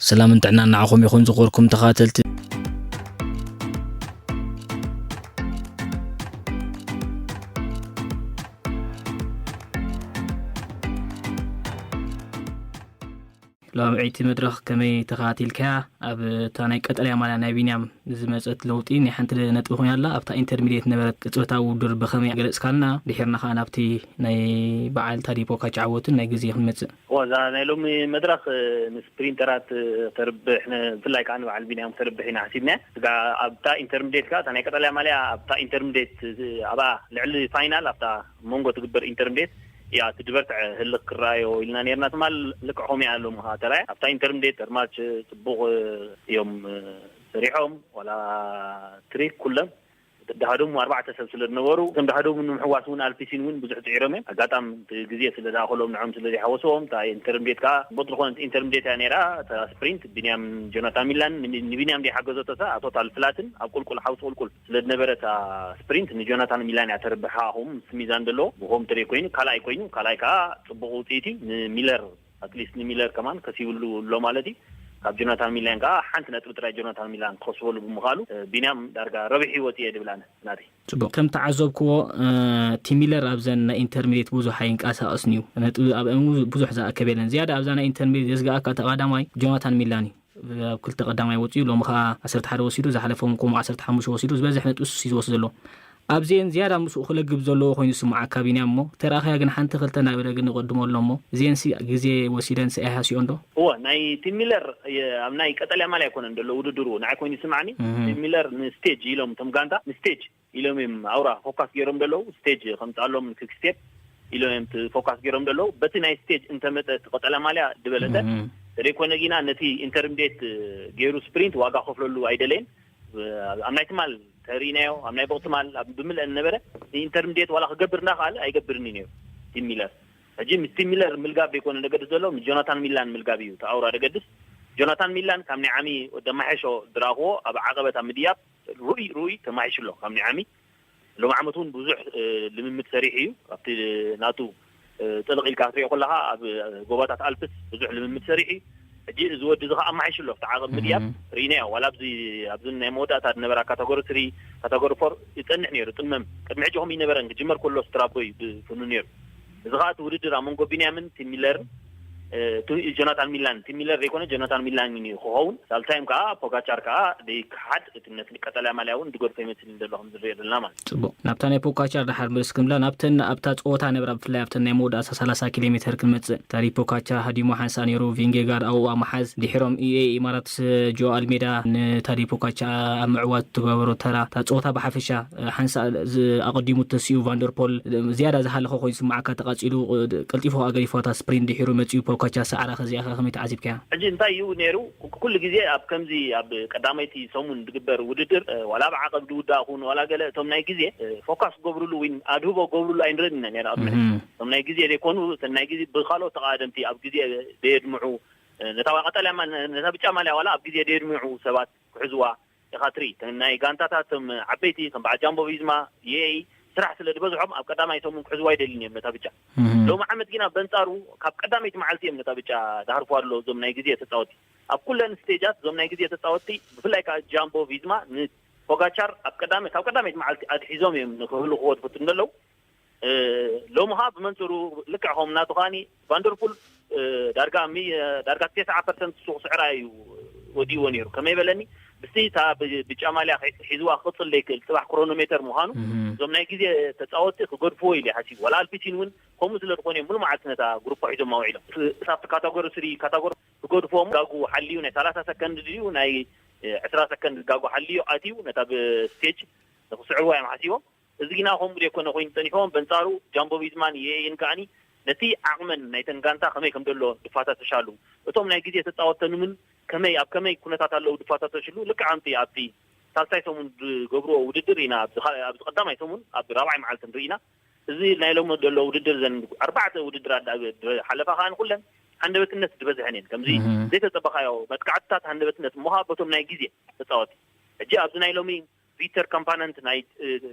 ሰላምን ጥዕናን ንዓኹም ይኹን ዝኽርኩም ተኻተልቲ። ሎምዕይቲ መድረኽ ከመይ ተኸታቲልካያ? ኣብ እታ ናይ ቀጠልያ ማልያ ናይ ቢንያም ዝመጸት ለውጢ ናይ ሓንቲ ነጥቢ ኮይና ኣላ። ኣብታ ኢንተርሚዲየት ነበረት ቅጽበታዊ ውድድር ብኸመይ ገለጽካልና? ድሒርና ኸኣ ናብቲ ናይ በዓል ታዲፖ ካቻ ዓወትን ናይ ግዜ ክንመጽእ። እዋ፣ እዛ ናይ ሎሚ መድረኽ፣ እ፣ ንስፕሪንተራት፣ እ፣ ተርብሕ፣ ን-፣ ብፍላይ ከኣ ንበዓል ቢንያም ተርብሕ ኢና ሓሲብና። ስጋ ኣብታ ኢንተርሚዲየት ከኣ፣ እታ ናይ ቀጠልያ ማልያ ኣብታ ኢንተርሚዲየት፣ እ፣ ኣብኣ ልዕሊ ፋይናል፣ ኣብታ መንጎ ትግበር ኢንተርሚዲየት እያ፣ እቲ ዝበርትዐ ህልኽ ክረኣዮ ኢልና ነርና። ትማል ልክዕ ከምኡ እያ፣ ሎሚ ከኣ ተራእያ። ኣብታ ኢንተርሚዲየት ተርማች ጽቡቕ፣ እ፣ እዮም፣ እ፣ ሰሪሖም፣ ዋላ ትሪክ ኩለን። ዳሃዶም ኣርባዕተ ሰብ ስለ ዝነበሩ፣ እቶም ዳሃዶም ንምሕዋስ እውን ኣልፒሲን እውን ብዙሕ ጽዒሮም እዮም። ኣጋጣም እቲ ግዜ ስለ ዝኣኸሎም፣ ንዖም ስለ ዘይሓወስዎም፣ እታ ኢንተርምዴት ከኣ ጽቡቕ ዝኾነት ኢንተርምዴት እያ ነይራ። እታ ስፕሪንት ቢንያም ጆናታን ሚላን ን-፣ ንቢንያም ዘይሓገዘቶ ሰብ ኣብ ቶታል ፍላትን ኣብ ቁልቁል ሓውሲ ቁልቁል ስለ ዝነበረ፣ እታ ስፕሪንት ንጆናታን ሚላን እያ ተርብሓ። ከምኡ ምስ ሚዛን ዘለዎ ብኸም ትሪኦ ኮይኑ፣ ካልኣይ ኮይኑ፣ ካልኣይ ከኣ ጽቡቕ ውጽኢት እዩ። ንሚለር፣ ኣትሊስት ንሚለር ከማን ከሲብሉ ኣሎ ማለት እዩ። ካብ ጆናታን ሚላን ከኣ ሓንቲ ነጥቢ ጥራይ ጆናታን ሚላን ክኸስበሉ ብምኻሉ፣ እ፣ ቢንያም ዳርጋ ረቢሕ ህይወት እየ ድብል ኣነ ናተይ። ጽቡቕ። ከም ተዓዘብክዎ፣ እ፣ እቲ ሚለር ኣብዘን ናይ ኢንተርሚዲየት ብዙሕ ኣይንቀሳቐስን እዩ። ነጥቢ ኣብ እሙ ብዙሕ ዝኣከብ የለን። ዝያዳ ኣብዛ ናይ ኢንተርሚዲየት ዘስግኣካ እቲ ቀዳማይ ጆናታን ሚላን እዩ። ኣብ ክልተ ቀዳማይ ወጺኡ፣ ሎሚ ከኣ ዓሰርተ ሓደ ወሲዱ፣ ዝሓለፈ እውን ከምኡ ዓሰርተ ሓሙሽተ ወሲዱ፣ ዝበዝሕ ነጥቢ ንሱ እዩ ዝወስድ ዘሎ። ኣብዚኤን ዝያዳ ምስኡ ክለግብ ዘለዎ ኮይኑ ዝስምዓካ ቢንያም እሞ፣ ተራእኻያ ግን ሓንቲ ክልተ እናበለ ግን ይቐድሞ ኣሎ እሞ፣ እዚኤንሲ ግዜ ወሲደን ስኢሃስዮን ዶ? እወ፣ ናይ ቲም ሚለር፣ የ-፣ ኣብ ናይ ቀጠልያ ማልያ ኣይኮነን ዘሎ ውድድሩ፣ ንዓይ ኮይኑ ይስምዓኒ። እህ። ቲም ሚለር ንስቴጅ ኢሎም፣ እቶም ጋንታ ንስቴጅ ኢሎም እዮም ኣውራ ፎካስ ገይሮም ዘለዉ። ስቴጅ ከምጽኣሎም ክክ ስቴፕ ኢሎም እዮም ት-፣ ፎካስ ገይሮም ዘለዉ። በቲ ናይ ስቴጅ እንተመጸ እቲ ቀጠልያ ማልያ ዝበለጸ። እህ። ተደይኮነ ጊና ነቲ ኢንተርምዴት ገይሩ ስፕሪንት ዋጋ ከፍለሉ ኣይደለየን። ኣብ ናይ ትማል ተሪእናዮ፣ ኣብ ናይ ቦቕ ትማል ኣብ ብምልአን ነበረ። ኢንተርምዴት ዋላ ክገብር እናኽኣለ ኣይገብርን እዩ ነይሩ ቲም ሚለር። ሕጂ ምስ ቲም ሚለር ምልጋብ ዘይኮነ ደገድስ ዘሎ፣ ምስ ጆናታን ሚላን ምልጋብ እዩ እቲ ኣውራ ደገድስ። ጆናታን ሚላን ካብ ናይ ዓሚ ደማሒሾ ድረኣኽዎ ኣብ ዓቐበት ኣብ ምድያብ ርኡይ፣ ርኡይ ተማሒሹ ኣሎ ካብ ናይ ዓሚ። ሎም ዓመት እውን ብዙሕ፣ እ፣ ልምምድ ሰሪሑ እዩ። ኣብቲ ናቱ፣ እ፣ ጥልቕ ኢልካ ክትሪኦ ከለኻ ኣብ ጎባታት ኣልፕስ ብዙሕ ልምምድ ሰሪሑ እዩ። ሕጂ እዚ ወዲ እዚ ከኣ ኣማሓይሹ ኣሎ፣ ኣብቲ ዓቐብ ምድያብ እህ። ርኢናዮ። ዋላ ኣብዚ፣ ኣብዚ ናይ መወዳእታ ዝነበራ ካተጎሪ ስሪ፣ ካተጎሪ ፎር ይጸንሕ ነይሩ፣ ጥመም። ቅድሚ ሕጂ ከምኡ ይነበረን፣ ክጅመር ከሎ ስትራፖ እዩ ዝፍኑ ነይሩ። እዚ ከኣ እቲ ውድድር ኣብ መንጎ ቢንያምን ቲም ሚለርን፣ እ፣ ቱ-፣ ጆናታን ሚላን፣ ቲም ሚለር ዘይኮነ ጆናታን ሚላን እዩ ክኸውን። ሳልሳዮም ከኣ ፖጋቻር ከኣ ደይከሓድ፣ እቲ ነቲ ቀጠልያ ማልያ እውን ዝገድፎ ይመስል ዘሎ ከም ዝረአ ዘለና ማለት እዩ። ጽቡቕ። ናብታ ናይ ፖጋቻር ድሓር ምልስ ክንብላ፣ ናብተን፣ ኣብታ ጸወታ ነብራ፣ ብፍላይ ኣብተን ናይ መወዳእታ ሰላሳ ኪሎ ሜተር ክንመጽእ። ታዲ ፖጋቻ ሃዲሞ ሓንሳእ ነይሩ፣ ቪንጌጋርድ ኣብኡ ኣብ ምሓዝ፣ ድሒሮም ኢኤ ኢማራት ጆ ኣልሜዳ ንታዲ ፖጋቻ ኣብ ምዕዋት ትገበሮ ተራ፣ እታ ጸወታ ብሓፈሻ፣ ሓንሳእ ዝ-፣ ኣቐዲሙ ተሲኡ ቫንደርፖል፣ ዝያዳ ዝሃለኸ ኮይኑ ዝስምዓካ፣ ተቓጺሉ፣ ቀልጢፉ ከኣ ገዲፍዋ እታ ስፕሪንት ድሒሩ መጺኡ ፖጋቻ ሰዓራ ከዚኣ ከ ከመይ ተዓዚብካያ? ሕጂ እንታይ እዩ ነይሩ? ኩ-፣ ኩሉ ግዜ ኣብ ከምዚ ኣብ ቀዳመይቲ ሰሙን ዝግበር ውድድር፣ እ፣ ዋላ ብዓቐብ ዝውዳእ ኩን ዋላ ገለ እቶም ናይ ግዜ፣ እ፣ ፎካስ ክገብርሉ ወይ ኣድህቦ ክገብርሉ ኣይንርእን ኢና ነይራ ቅድሚ ሕጂ። እቶም ናይ ግዜ ዘይኮኑ፣ እተን ናይ ግዜ ብኻልኦት ተቓደምቲ ኣብ ግዜ ዘየድምዑ፣ እ፣ ነታ ቀጠልያ ማ-፣ ነታ ብጫ ማልያ ዋላ ኣብ ግዜ ዘየድምዑ ሰባት ክሕዝዋ ኢኻ ትርኢ። እተን ናይ ጋንታታት እቶም ዓበይቲ ከም በዓል ጃምቦ ቪዝማ፣ ዩኤኢ ስራሕ ስለ ዝበዝሖም ኣብ ቀዳማይ ሰሙን ክሕዝዋ ኣይደልዩን እዮም ነታ ብጫ። ሎሚ ዓመት ግና በንጻሩ ካብ ቀዳመይቲ መዓልቲ እዮም ነታ ብጫ ዝሃርፉዋ ኣለዉ እዞም ናይ ግዜ ተጻወቲ። ኣብ ኩለን ስቴጃት እዞም ናይ ግዜ ተጻወቲ፣ ብፍላይ ከኣ ጃምቦ ቪዝማ ንፖጋቻር ኣብ ቀዳመ-፣ ካብ ቀዳመይቲ መዓልቲ ኣትሒዞም እዮም ንክህልኽዎ ዝፍትኑ ዘለዉ። እ፣ ሎሚ ኸኣ ብመንጽሩ ልክዕ ከም ናቱ ኸኣኒ ቫንደርፑል፣ እ፣ ዳርጋ ሚ-፣ ዳርጋ ተስዓ ፐርሰንት ንሱ ክስዕራ እዩ ወዲእዎ ነይሩ። ከመይ በለኒ፣ ምስቲ እታ ብ-፣ ብጫ ማልያ ሒ-፣ ሒዝዋ ክቕጽል ዘይክእል ጽባሕ ክሮኖሜተር ምዃኑ፣ እዞም ናይ ግዜ ተጻወትቲ ክገድፍዎ ኢሉ እዩ ሓሲቡ። ዋላ ኣልፒሲን እውን ከምኡ ስለ ዝኾነ እዮም ሙሉ መዓልቲ ነታ ግሩፕ ሒዞም ኣውዒሎም። እቲ፣ ኣብቲ ካታጎሪ ስሪ፣ ካታጎሪ ክገድፍዎም ጋጉ ሓልዩ ናይ ሰላሳ ሰከንድ ድዩ ናይ፣ እ፣ ዕስራ ሰከንድ ጋጉ ሓልዩ ኣትዩ ነታ ብስቴጅ ንክስዕርዋ እዮም ሓሲቦም። እዚ ግና ከምኡ ዘይኮነ ኮይኑ ጸኒሕዎም። በንጻሩ ጃምቦ ቪዝማን ዩኤኢን ከኣኒ ነቲ ዓቕመን ናይተን ጋንታ ከመይ ከም ዘሎ ዝፈታተሻሉ፣ እቶም ናይ ግዜ ተጻወተንምን ከመይ፣ ኣብ ከመይ ኩነታት ኣለዉ ዝፈታተሽሉ፣ ልክዕ ከምቲ ኣብቲ ሳልሳይ ሰሙን ዝገብርዎ ውድድር ኢና ኣብዚ ኻ-፣ ኣብዚ ቀዳማይ ሰሙን፣ ኣብ ራብዓይ መዓልቲ ንርኢ ኢና። እዚ ናይ ሎሚ ዘሎ ውድድር፣ ዘን ኣርባዕተ ውድድራት ዝሓለፋ ከኣ ንኩለን ሃንደበትነት ዝበዝሐን እየን። ከምዚ ዘይተጸበኻዮ መጥቃዕትታት ሃንደበትነት እሞ ከኣ በቶም ናይ ግዜ ተጻወቲ። ሕጂ ኣብዚ ናይ ሎሚ ቪተር ካምፓነንት ናይ፣ እ፣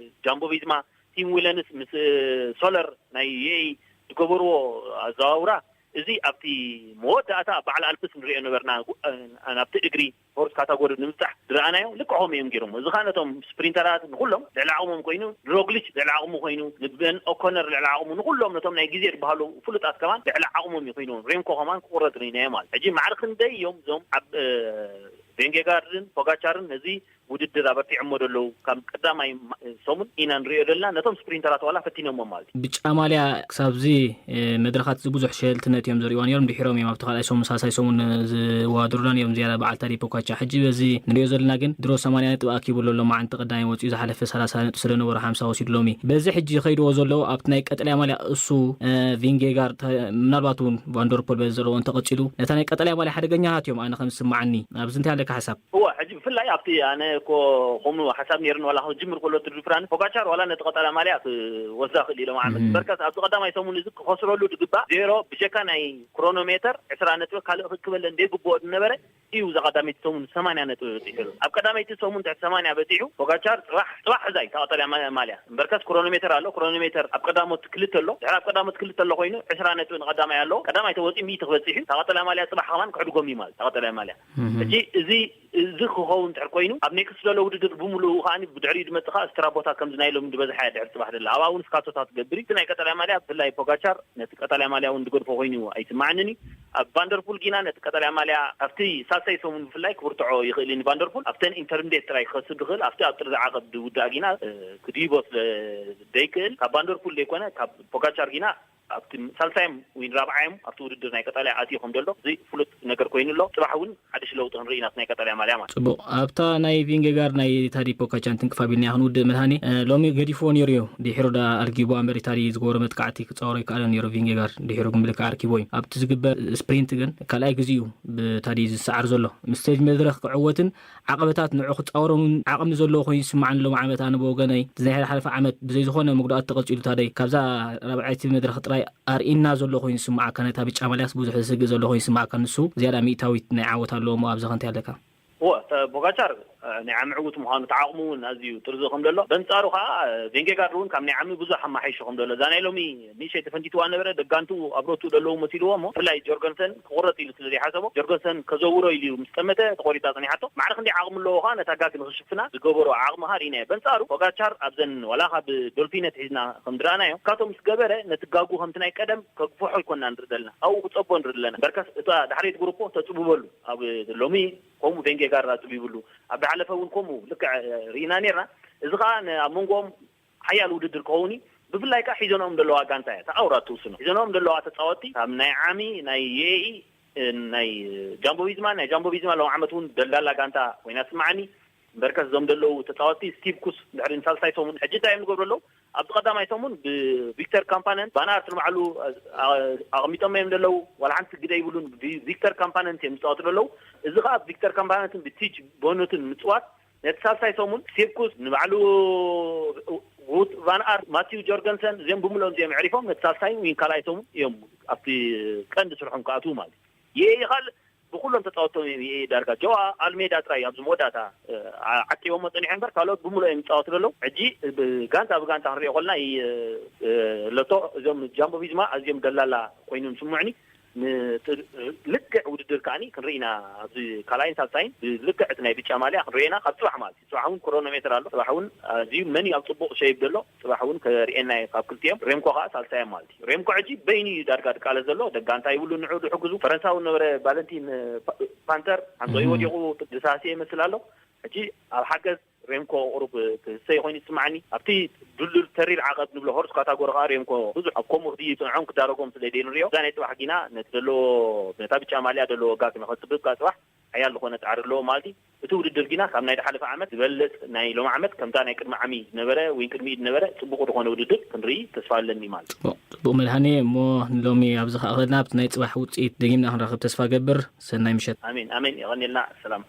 ጃምቦ ቪዝማ፣ ቲም ዊለንስ ምስ፣ እ፣ ሶለር ናይ ዩኤኢ ዝገበርዎ ኣዘዋውራ፣ እዚ ኣብቲ መወዳእታ በዓል ኣልፕስ ንሪኦ ነበርና። ናብቲ እግሪ ሆርስ ካታጎሪ ንምብፃሕ ዝረኣናዮ ልክዖም እዮም ገይሮም። እዚ ከዓ ነቶም ስፕሪንተራት ንኩሎም ልዕሊ ዓቕሞም ኮይኑ፣ ሮግሊች ልዕሊ ዓቕሙ ኮይኑ፣ ንበን ኦኮነር ልዕሊ ዓቕሙ፣ ንኩሎም ነቶም ናይ ግዜ ዝበሃሉ ፍሉጣት ከማን ልዕሊ ዓቕሞም እዩ ኮይኑ፣ ሬምኮ ከማን ክቁረፅ ርኢናዮ ማለት። ሕጂ ማዕረ ክንደይ እዮም እዞም ኣብ ቬንጌጋርድን ፖጋቻርን ነዚ ውድድር ኣበርቲዖሞ ዘለዉ? ካብ ቀዳማይ ሰሙን ኢና ንሪኦ ዘለና። ነቶም ስፕሪንተራት ዋላ ፈቲኖሞ ማለት እዩ። ብጫ ማልያ ክሳብዚ መድረኻት እዚ ብዙሕ ሸልትነት እዮም ዘርእዋ ነይሮም። ድሒሮም እዮም ኣብቲ ካልኣይ ሰሙን ሳልሳይ ሰሙን ዝዋድሩና ነይሮም ዝያዳ በዓል ታዲ ፖካቻ። ሕጂ በዚ ንሪኦ ዘለና ግን ድሮ ሰማንያ ነጥቢ ኣኪቡ ኣሎ። ሎማዓንቲ ቀዳማይ ወፂኡ ዝሓለፈ ሰላሳ ነጥቢ ስለ ነበሮ ሓምሳ ወሲዱ ሎሚ። በዚ ሕጂ ከይድዎ ዘለዉ ኣብቲ ናይ ቀጠልያ ማልያ እሱ ቪንጌጋር ምናልባት እውን ቫንደርፖል በዚ ዘለዎ እንተቐፂሉ ነታ ናይ ቀጠልያ ማልያ ሓደገኛታት እዮም ኣነ ከም ዝስምዓኒ። ኣብዚ እንታይ ኣለካ ሓሳብ? እወ፣ ሕጂ ብፍላይ ኣብቲ ኣነ እኮ ከምኡ ሓሳብ ነይርኒ፣ ዋላ ክጅምር ከሎ ትድፍራኒ ፖጋቻር ዋላ ነቲ ቀጠልያ ማልያ ክወስዳ ክእል ኢሎም ዓመት እምበርከስ ኣብዚ ቀዳማይ ሰሙን እዚ ክኸስረሉ ዝግባእ ዜሮ ብጀካ ናይ ክሮኖሜተር ዕስራ ነጥቢ ካልእ ክክበለ እንደ ግብኦ ዝነበረ እዩ። እዛ ቀዳመይቲ ሰሙን ሰማንያ ነጥቢ በፂሑ ኣሎ። ኣብ ቀዳመይቲ ሰሙን ትሕቲ ሰማንያ በፂሑ ፖጋቻር ፅባሕ ፅባሕ ሕዛይ ተቐጠልያ ማልያ እምበርከስ ክሮኖሜተር ኣሎ። ክሮኖሜተር ኣብ ቀዳሞት ክልተ ኣሎ። ድሕሪ ኣብ ቀዳሞት ክልተ ኣሎ ኮይኑ ዕስራ ነጥቢ ንቀዳማይ ኣለዎ። ቀዳማይ ተወፂኡ ሚእቲ ክበፅሕ እዩ። ተቐጠልያ ማልያ ፅባሕ ከማን ክዕድጎም እዩ ማለት ተቐጠልያ ማልያ። ሕጂ እዚ እዚ ክኸውን እንድሕር ኮይኑ ኣብ ኔክስት ዘሎ ውድድር ብምሉኡ ከዓኒ ብድሕሪኡ ዝመፅእ ከዓ ስትራቦታት ከምዚ ናይ ሎሚ ዝበዝሓ እያ ድሕሪ ፅባሕ ደላ ኣብኣ እውን ስካቶታት ትገብር እዩ። እቲ ናይ ቀጠልያ ማልያ ብፍላይ ፖጋቻር ነቲ ቀጠልያ ማልያ እውን ዝገድፎ ኮይኑ ኣይስማዓንን እዩ። ኣብ ቫንደርፑል ጊና ነቲ ቀጠልያ ማልያ ኣብቲ ሳልሳይ ሰሙን ብፍላይ ክብርትዖ ይኽእል እዩ። ንቫንደርፑል ኣብተን ኢንተርምዴት ጥራይ ክኸስብ ዝኽእል ኣብቲ ኣብ ጥርዚ ዓቐብ ዝውዳእ ጊና ክድይቦ ስለ ዘይክእል ካብ ቫንደርፑል ዘይኮነ ካብ ፖጋቻር ጊና ኣብቲ ሳልሳዮም ወይ ራብዓዮም ኣብቲ ውድድር ናይ ቀጠልያ ኣትዩ ከም ዘሎ እዚ ፍሉጥ ነገር ኮይኑ ኣሎ። ፅባሕ እውን ሓድሽ ለውጢ ክንርኢ ኢና ናይ ቀጠልያ ማልያ ማለት። ፅቡቕ። ኣብታ ናይ ቪንጌጋር ናይ ታዲ ፖካቻን ትንክፍ ኣቢልና ክንውድእ መድሃኒ ሎሚ ገዲፍዎ ነይሩ እዩ። ድሒሩ ዳ ኣርጊቦ ኣምበሪ ታዲ ዝገበሮ መጥቃዕቲ ክፃወሮ ይከኣሎ ነይሩ። ቪንጌጋር ድሒሩ ግን ብልክዕ ኣርኪቦ እዩ። ኣብቲ ዝግበር ስፕሪንት ግን ካልኣይ ግዜ እዩ ብታዲ ዝሰዓር ዘሎ። ምስቲ መድረኽ ክዕወትን ዓቐበታት ንዑ ክፃወሮም ዓቕሚ ዘለዎ ኮይኑ ይስምዓኒ። ሎም ዓመት ኣነ ብወገነይ እዚ ናይ ሓለፈ ዓመት ብዘይ ዝኾነ መጉዳኣት ተቐፂሉ ታደይ ካብዛ ራብዓይቲ መድረኽ ጥራይ ኣርኢና ዘሎ ኮይኑ ይስምዓካ። ነታ ብጫ ማልያስ ብዙሕ ዝስግእ ዘሎ ኮይኑ ይስምዓካ። ንሱ ዝያዳ ሚእታዊት ናይ ዓወት ኣለዎ እሞ ኣብዚ ከንታይ ኣለካ? እወ፣ ተ- ቦጋቻር ናይ ዓሚ ዕዉት ምዃኑ ተዓቕሙ እውን ኣዝዩ ጥርዚ ከም ዘሎ በንጻሩ ከዓ ቬንጌጋርድ እውን ካብ ናይ ዓሚ ብዙሕ ኣማሓይሹ ከም ዘሎ እዛ ናይ ሎሚ ንእሸይ ተፈንቲትዋ ነበረ። ደጋንቱ ኣብሮቱ ዘለዉ መሲልዎ እሞ ብፍላይ ጆርገንሰን ክቑረፅ ኢሉ ስለ ዘይሓሰቦ ጆርገንሰን ከዘውሮ ኢሉ ምስ ጠመተ ተቆሪፃ ፀኒሓቶ። ማዕረ ክንደይ ዓቕሚ ኣለዎ ከዓ ነታ ጋግ ንክሽፍና ዝገበሮ ዓቕሚ ከዓ ርኢናዮ። በንጻሩ ፖጋቻር ኣብዘን ዋላ ካብ ዶልፊነት ሒዝና ከም ዝረኣናዮ ካቶም ምስ ገበረ ነቲ ጋጉ ከምቲ ናይ ቀደም ከግፍሖ ይኮና ንርኢ ዘለና ኣብኡ ክፀቦ ንርኢ ኣለና። በርከስ እታ ዳሕሬት ግሩፖ ተፅብበሉ ኣብ ሎሚ ከምኡ ቬንጌጋርድ ኣፅቢብሉ ኣብ ዝሓለፈ እውን ከምኡ ልክዕ ርኢና ነርና። እዚ ከዓ ኣብ መንጎኦም ሓያል ውድድር ክኸውን እዩ። ብፍላይ ከዓ ሒዘንኦም ዘለዋ ጋንታ እያ ተኣውራ ትውስኖ። ሒዘንኦም ዘለዋ ተፃወቲ ካብ ናይ ዓሚ ናይ የኢ ናይ ጃምቦ ቪዝማ ናይ ጃምቦ ቪዝማ ሎም ዓመት እውን ደላላ ጋንታ ኮይና ትስምዓኒ። በርከስ እዞም ዘለዉ ተፃወቲ ስቲቭ ኩስ ድሕሪ ንሳልሳይ ሰሙን ሕጂ እንታይ እዮም ዝገብሩ ኣለዉ? ኣብዚ ቀዳማይ ሰሙን ብቪክተር ካምፓነንት ቫን ኣርት ንባዕሉ ኣቐሚጦም እዮም ዘለዉ። ዋላ ሓንቲ ግደ ይብሉን። ቪክተር ካምፓነንት እዮም ዝፃወቱ ዘለዉ። እዚ ከዓ ቪክተር ካምፓነንትን ብቲጅ ቦኖትን ምፅዋት ነቲ ሳልሳይ ሰሙን ስቲቭ ኩስ ንባዕሉ ሩት ቫን ኣርት ማቲው ጆርገንሰን እዚኦም ብምልኦም እዚኦም ዕሪፎም ነቲ ሳልሳይ ወይ ካልኣይ ሰሙን እዮም ኣብቲ ቀንዲ ስርሖም ክኣትዉ ማለት እዩ። ይሄ ይኻል ብኩሎም ተፃወቶም እዮም። ይሄ ዳርጋ ጆዋ ኣልሜዳ ጥራይ ኣብዚ መወዳእታ ዓቂቦሞ ፀኒሖ እምበር ካልኦት ብምልኦ እዮም ዝፃወቱ ዘለዉ። ሕጂ ብጋንታ ብጋንታ ክንሪኦ ከለና ለቶ እዞም ጃምቦ ቪዝማ ኣዝዮም ደላላ ኮይኖም ስምዑኒ። ልክዕ ውድድር ከዓኒ ክንርኢ ኢና ኣብዚ ካልኣይን ሳልሳይን ብልክዕ እቲ ናይ ብጫ ማልያ ክንርኢ ኢና ካብ ፅባሕ ማለት እዩ። ፅባሕ እውን ክሮኖሜትር ኣሎ። ፅባሕ እውን ኣዝዩ መን ኣብ ፅቡቕ ሸይብ ዘሎ ፅባሕ እውን ከርእየና እዩ ካብ ክልቲኦም። ሬምኮ ከዓ ሳልሳዮም ማለት እዩ። ሬምኮ ሕጂ በይኑ እዩ ዳርጋ ድቃለስ ዘሎ። ደጋንታ ይብሉ ንዑ ድሕግዙ። ፈረንሳዊ ነበረ ቫለንቲን ፓንተር ሓንቶ እዩ ወዲቑ ድሳሲ ይመስል ኣሎ። ሕጂ ኣብ ሓገዝ ሬምኮ ቁሩብ ክሰይ ኮይኑ ይስማዓኒ። ኣብቲ ድልድል ተሪር ዓቐብ ንብሎ ሆርስ ካታጎሪ ከዓ ሬምኮ ብዙሕ ኣብ ከምኡ ክድይብ ፅንዖም ክዳረጎም ስለ ደይ ንሪኦ እዛ ናይ ፅባሕ ጊና ነቲ ዘለዎ ነታ ብጫ ማልያ ዘለዎ ጋግ ንኸፅብብ ከዓ ፅባሕ ሓያል ዝኾነ ፃዕሪ ኣለዎ ማለት እዩ። እቲ ውድድር ጊና ካብ ናይ ዝሓለፈ ዓመት ዝበልፅ ናይ ሎም ዓመት ከምታ ናይ ቅድሚ ዓሚ ዝነበረ ወይ ቅድሚኡ ዝነበረ ፅቡቕ ዝኾነ ውድድር ክንርኢ ተስፋ ኣለኒ ማለት እዩ። ፅቡቕ መድሃኒ እሞ ንሎሚ ኣብዚ ከኣኸልና ኣብቲ ናይ ፅባሕ ውፅኢት ደጊምና ክንረኽብ ተስፋ ገብር። ሰናይ ምሸት። ኣሜን ኣሜን። የቐኒልና። ሰላም።